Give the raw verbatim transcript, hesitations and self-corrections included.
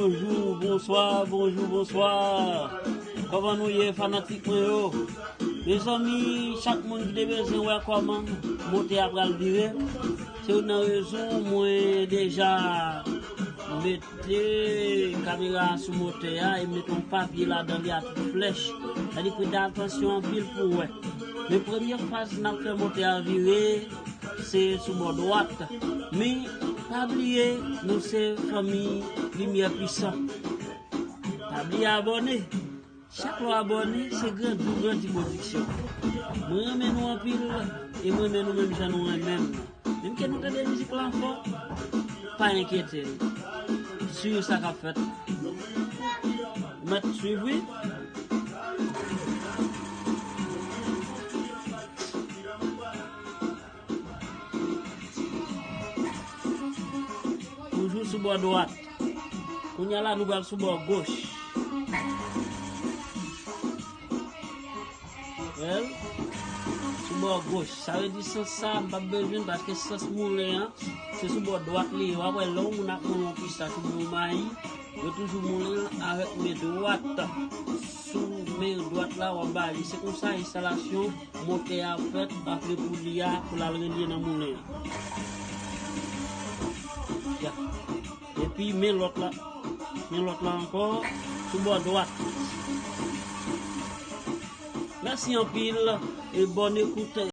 Bonjou, bonswa, bonjou, bonswa. Kòman nou ye, fanatik mwen yo? Mezanmi, chak moun ki te bezwen wè kòman motè a pral vire, se youn nan rezon mwen deja mete kamera a sou motè a e mete yon papye ladan li a tout flèch. Sa di prete atansyon anpil pou wè. Men premye faz n ap fè motè a vire, se sou bò dwat. Men, pa bliye, nou se fanmi Limyè Pwisan. Pa bliye abòne. Chak lè w abòne, se grandi w grandi pwodiksyon. Mwen renmen nou anpil, e mwen renmen nou menm jan nou renmen m. Menm ke nou tande mizik lan fò, pa enkyete n. Swiv sa k ap fèt. Mèt swiv, wi. Toujou sou bò dwat. Kounye a la, nou pral sou bò goch. Wè l? Sou bò goch. Sa vle di sans sa, m p ap bezwen l paske sans moulen an, se sou bò dwat li ye. W ap wè lè yon moun ap moulen yon pistach oubyen yon mayi, yo toujou moulen l avèk men dwat. Sou men dwat la, w ap ba li. Se konsa enstalasyon motè a fèt, antre pou li a, pou l al rentye nan moulen an. Ya. Epi men lòt la, men lòt la ankò, sou bò dwat. Mèsi anpil, e bòn ekout